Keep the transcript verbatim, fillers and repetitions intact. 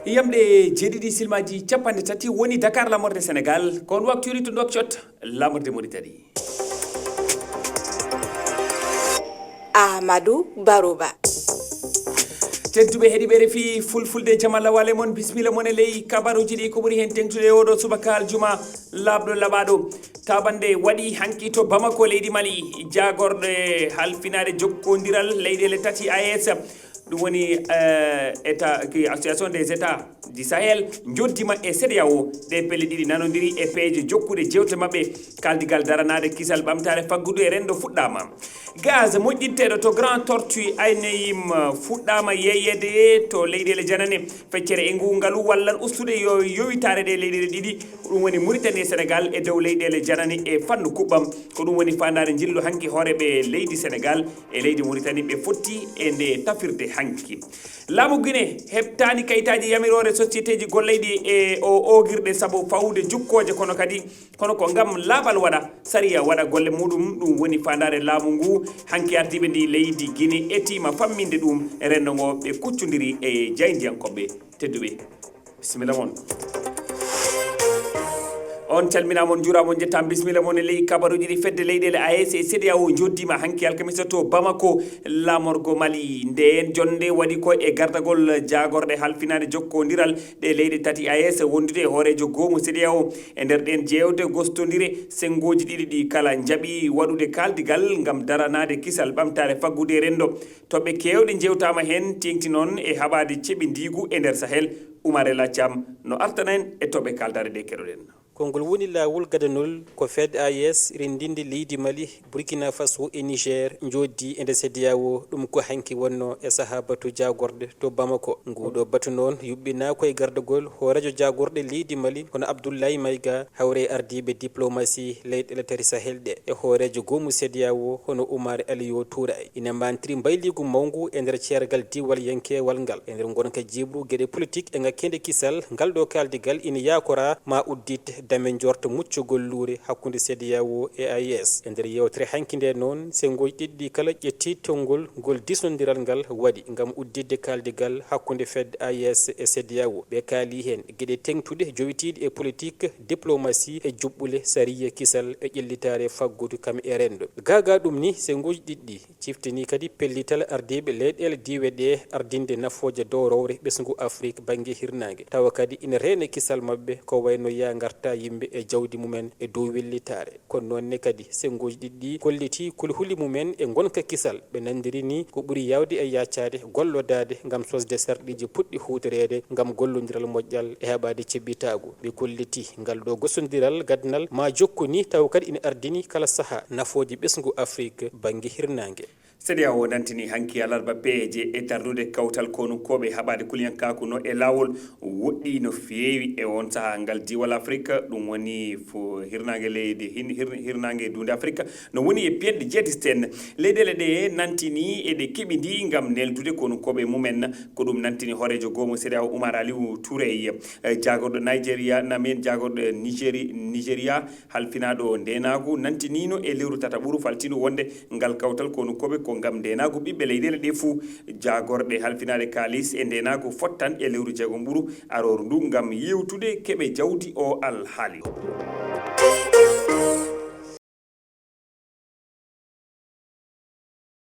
Yamɗe jeeɗiɗi silmaji capanɗe tati woni Dakar, lamorde Sénégal, ko on waktu yuri to Nouakchott, lamorde Mauritanie. Amadou Barouba. Tedduɓe heɗiɓe refi fulfulde, jamalla wale mon, bismilla mon e ley kabaruji ɗi. Ko ɓuri hen tengtude e oɗo subaka aljuma laaɓɗo laɓaɗo. Taɓande waɗi hanki to Bamako, leydi Mali, jagorɗe halfinare jokkondiral leyɗele tati, A E S, ɗum woni eh, état ki association des états du Sahel, joddima e CEDEAO. Ɗe pelle ɗiɗi nanodiri e peeje jokkude jewte maɓɓe. Kaldigal daranade kisal ɓamtare faggudu e rendo fuɗɗama. Gaz moƴƴinteɗo to Grand Tortue, Ayneyim, fuɗɗama yeeyede to leyɗele janane. Feccere e ngu ngalu wallan ustude yo yowitare ɗe leyɗele ɗiɗi, ko ɗum woni Mauritanie e Sénégal, e dow leyɗele janane e fannu kuɓɓam. Ko ɗum woni fandare njillu hanki hooreɓe leydi Sénégal e leydi Mauritanie, ɓe fotti e nde tafirde hanki. Laamu Guinée heɓtani kayitaji yamirore sociétéji golleyɗi e o oogirɗe sabu fawde jukkoje, kono kadi, kono ko ngam laaɓal waɗa, sariya waɗa golle muɗum. Ɗum woni fandare laamu ngu hanki ardiɓe ndi leydi Guinée etima famminde ɗum e rendo ngo. Ɓe kuccodiri e jaayndiyankoɓe tedduɓe. Bisimilla mon. On calminama, on juurama, on jettama. Bisimilla mon e ley kabaruji ɗi. Fedde leyɗele A E S e CEDEAO joddima hanki alkamisa to Bamako, lamorgo Mali. Ndeen jonde waɗi ko e gardagol jagorɗe halfinade jokkondiral ɗe leyɗe tati, A E S wondude e hoorejo goomu CEDEAO. E nder ɗen jewte gostodire, sengoji ɗiɗi ɗi kala jaaɓi waɗude kaldigal ngam daranade kisal ɓamtare faggude e rendo. Toɓɓe kewɗe jewtama hen, teŋti noon e haɓaade ceɓindigu e nder Sahel. Oumar El Thiam no artana en e toɓɓe kaldare ɗe keɗoɗen. Konngol woni laawol gadanol ko FED A E S renndinde leydi Mali, Burkina Faso e Niger njooɗdi e nder CEDEAO. Ɗum ko hanki wonno e sahaa batu jaagorɗe to Bamako. Nguuɗo batu noon yuɓɓinaa ko e gardagol hooreejo jaagorɗe leydi Mali, hono Abdoulaye Maïga, hawre e ardiiɓe diplomasi leyɗeele tati Sahel ɗe, e hooreejo goomu CEDEAO, hono Oumar Aliou Touré. Ina mantiri mbayliigu mawngu e nder ceergal diiwalyankeewal ngal, e nder ngonka jiiɓru geɗe politik e ŋakkeende kisal. Ngal ɗo kaaldigal ina yaakoraa ma uddit dame njoorto muccugol luure hakkunde CEDEAO e A E S. E nder yeewtere hanki nde noon, senngoji ɗiɗi ɗi kala ƴetti tonngol ngol diisondiral ngal waɗi ngam udditde kaaldigal hakkunde FED A E S e CEDEAO. Ɓe kaali heen geɗe teeŋtuɗe jowitiiɗe e politik, diplomasi e juɓɓule, sariya kisal e ƴellitaare faggudu kam e renndo. Gaa gaa ɗum ni, senngoji ɗiɗi ɗi ciftini kadi pellital ardiiɓe leyɗeele diiwe ɗe ardinde nafooje dowrowre ɓesngu Afrik bannge hirnaange, tawa kadi ina reena kisal maɓɓe ko wayno yaa ngarta yimɓe e jawdi mumen e dow wellitaare. Kono noon ne kadi, senngoji ɗiɗi ɗi kolliti kulhuli mumen e ngonka kisal. Ɓe nanndiri ni ko ɓuri yaawde e yaacaade gollodaade ngam sosde sarɗiiji puɗɗi huutoreede ngam gollondiral moƴƴal e haɓaade ceɓɓitaagu. Ɓe kolliti ngal ɗo gosondiral gadanal ma jokku ni, tawa kadi ina ardini kala sahaa nafooje ɓesngu Afrik bannge hirnaange. CEDEAO nantini hanki alarba peeje e darnude kawtal konunkooɓe haɓaade kuliyankaaku no e laawol woɗɗi no feewi e on sahaa ngal diiwal Afrik, ɗum woni fo hirnaange leydi hin-, hir-, hirnaange duunde Afrik, no woni e piyanɗe jihadiste en. Leyɗeele ɗe nantini eɗe keɓidi ngam neldude konunkooɓe mumen. Ko ɗum nantini hooreejo goomu CEDEAO Oumar Aliou Touré, eh, jaagorɗo Nigeria, namen jaagorɗo Nigeri-, Nigeria, halfinaaɗo ndeenaagu, nantiniino e lewru tataɓuru faltiindu wonde ngal kawtal konunkooɓe ko ngam ndeenaagu ɓiɓɓe leyɗeele ɗe fuu. Jaagorɗe halfinaade kaalis e ndeenaagu fottan e lewru jeegomburu arooru ndu ngam yewtude keɓe jawdi o alhaali.